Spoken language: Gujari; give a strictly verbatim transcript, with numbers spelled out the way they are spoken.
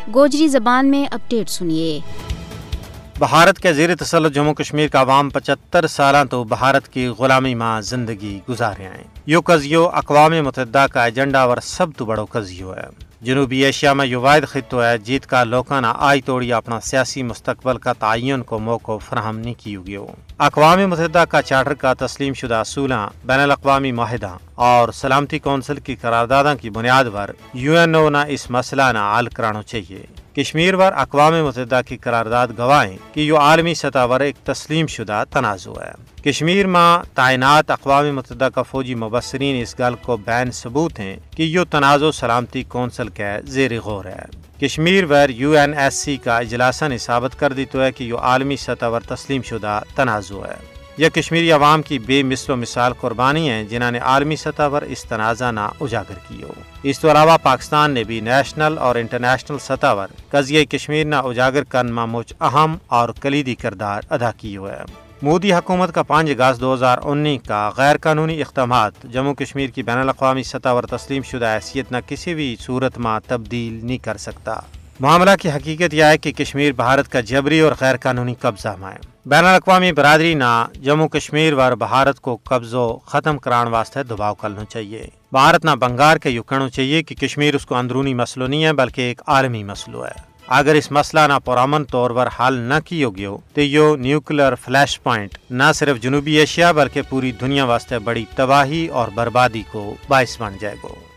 گوجری زبان میں اپڈیٹ سنیے۔ بھارت کے زیر تسلط جموں کشمیر کا عوام پچہتر سالاں تو بھارت کی غلامی ما زندگی گزار رہیا ہیں۔ یوہ قضیو اقوام متحدہ کا ایجنڈا ور سب تو بڑو قضیو ہے۔ جنوبی ایشیا ما یوہ واحد خطو ہے جیت کا لوکاں نا آئی توڑی اپنا سیاسی مستقبل کا تعین کو موقعو فراہم نہیں کیو گیو۔ اقوام متحدہ کا چارٹر کا تسلیم شدہ اصولاں، بین الاقوامی معاہداں اور سلامتی کونسل کی قرارداداں کی بنیاد ور یو این او نا اس مسئلہ نا حل کرانو چاہیے۔ کشمیر ور اقوام متحدہ کی قرارداد گواہیں کہ یوہ عالمی سطح ور ایک تسلیم شدہ تنازعو ہے۔ کشمیر ما تعینات اقوام متحدہ کا فوجی مبصرین اس گل کو بین ثبوت ہیں کہ یوہ تنازعو سلامتی کونسل کے زیر غور ہے۔ کشمیر ور یو این ایس سی کا اجلاساں نے ثابت کر دیتو ہے کہ یوہ عالمی سطح ور تسلیم شدہ تنازعو ہے۔ یا کشمیری عوام کی بے مثل و مثال قربانی ہیں جنہاں نے عالمی سطح ور اس تنازعہ نا اجاگر کیو۔ اس تو علاوہ پاکستان نے بھی نیشنل اور انٹرنیشنل سطح ور قضیہ کشمیر نا اجاگر کرن ما مچ اہم اور کلیدی کردار ادا کیو ہے۔ مودی حکومت کا پانچ اگست دو ہزار انی کا غیر قانونی اقدامات جموں کشمیر کی بین الاقوامی سطح ور تسلیم شدہ حیثیت نا کسی بھی صورت ما تبدیل نہیں کر سکتا۔ معاملہ کی حقیقت یہ ہے کہ کشمیر بھارت کا جبری اور غیر قانونی قبضہ ما ہے۔ بین الاقوامی برادری نا جموں کشمیر ور بھارت کو قبضو ختم کران واسطے دباؤ کرنو چاہیے۔ بھارت نا بنگار کے یوہ کہنو چاہیے کہ کشمیر اس کو اندرونی مسئلو نہیں ہے بلکہ ایک عالمی مسئلو ہے۔ اگر اس مسئلہ نا پرامن طور ور حل نہ کیو گیو تو یوہ نیوکلر فلیش پوائنٹ نہ صرف جنوبی ایشیا بلکہ پوری دنیا واسطے بڑی تباہی اور بربادی کو باعث بن جائے گو۔